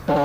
Tau,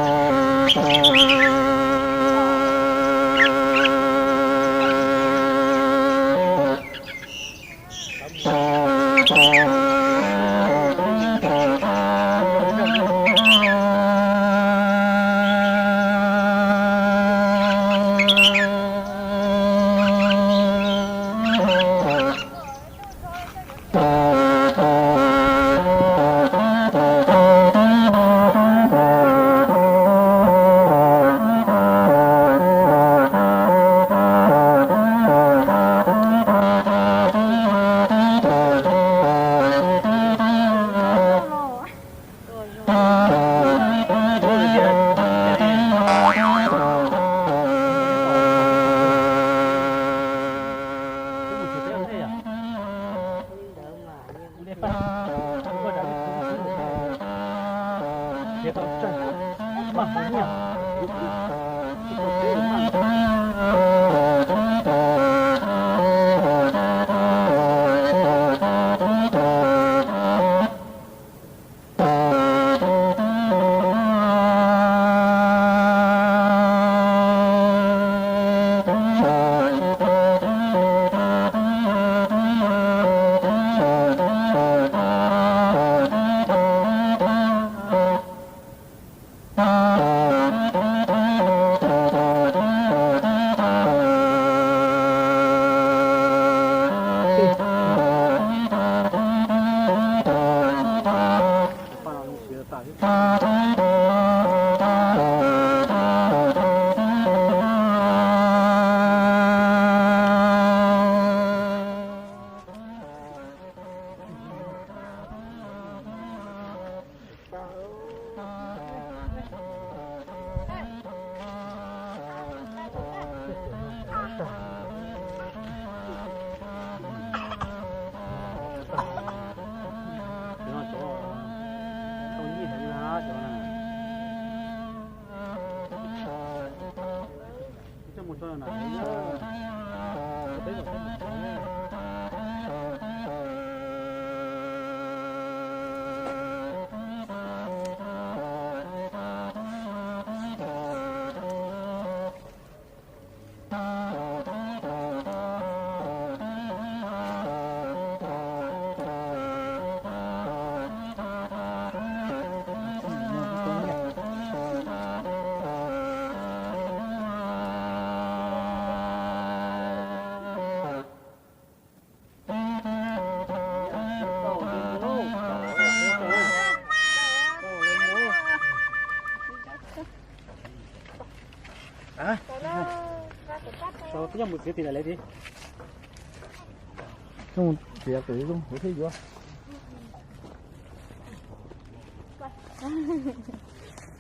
peb coj mus txiav tim lawv tid. Coj mus txiav kom zoo kuv thiaj yuav.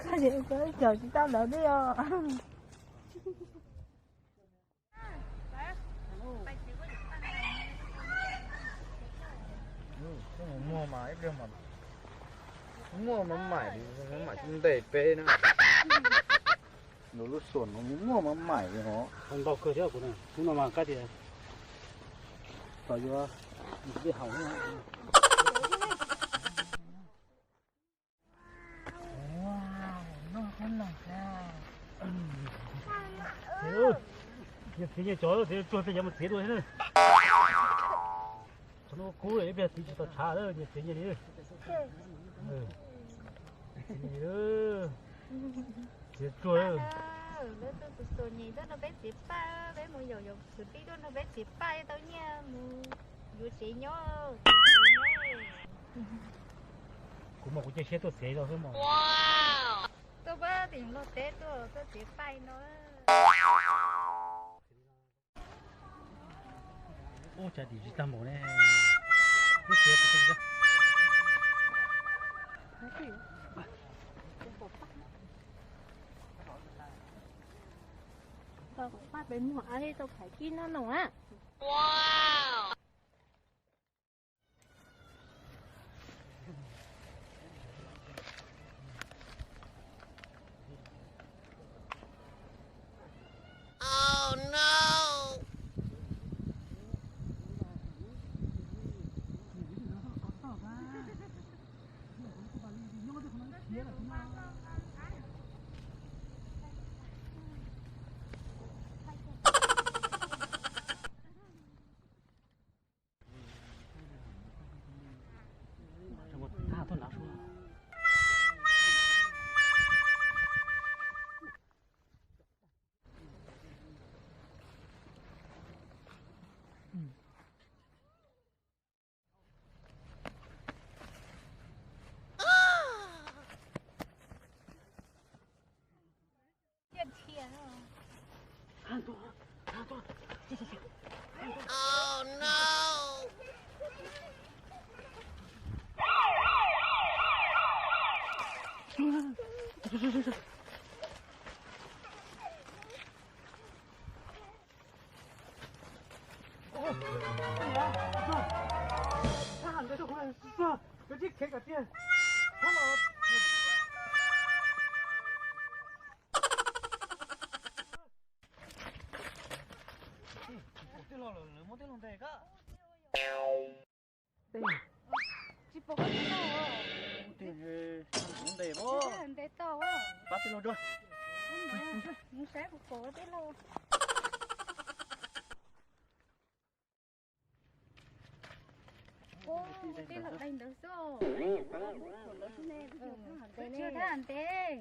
Koj ces koj caum tsis tau lawv li os. Muaj mas ib pliag mas, muaj mas mam, mam ntes peb na. Nws lub xuas no muaj mas mam li hov. Ntau kawg thiab kuv na, hnub no mas kab tias tau yuav ib haus. Nyias txiav nyias cov, txiav tsuag peb cov mus txiav dua thiab. Qhov no kub ib pliag txiav tsis tau tshav lawm, nyias txiav nyias li. Txiav tsuag. Lawv tuaj xuas xuas nyem tuaj nrog peb txiav paj, peb mus yaum yaum kwv tij tuaj nrog peb txiav paj tau nyiaj mus yuav tsev nyob. Kuv mas kuv cia siab tuaj txiav no xwb mas. Tuaj pab tim log teb tuaj, tuaj txiav paj no. Ub, cas dim tsis tag npaum ne. Tau pab peb muag ab tau phais kib noj no a. Tsis pom koj tij laug. Ntes tau. Pab tij laug dua. Mus saib kuv pom koj tij laug. Tij laug dai ntawd xwb. Tsis yog thab ntes.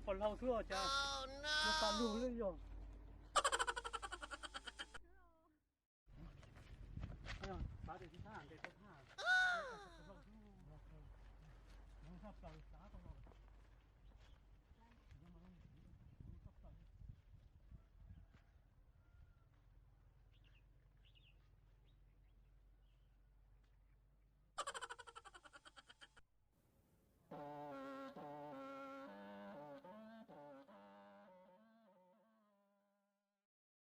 Pog laug xwb cas, yog tas lug li yog.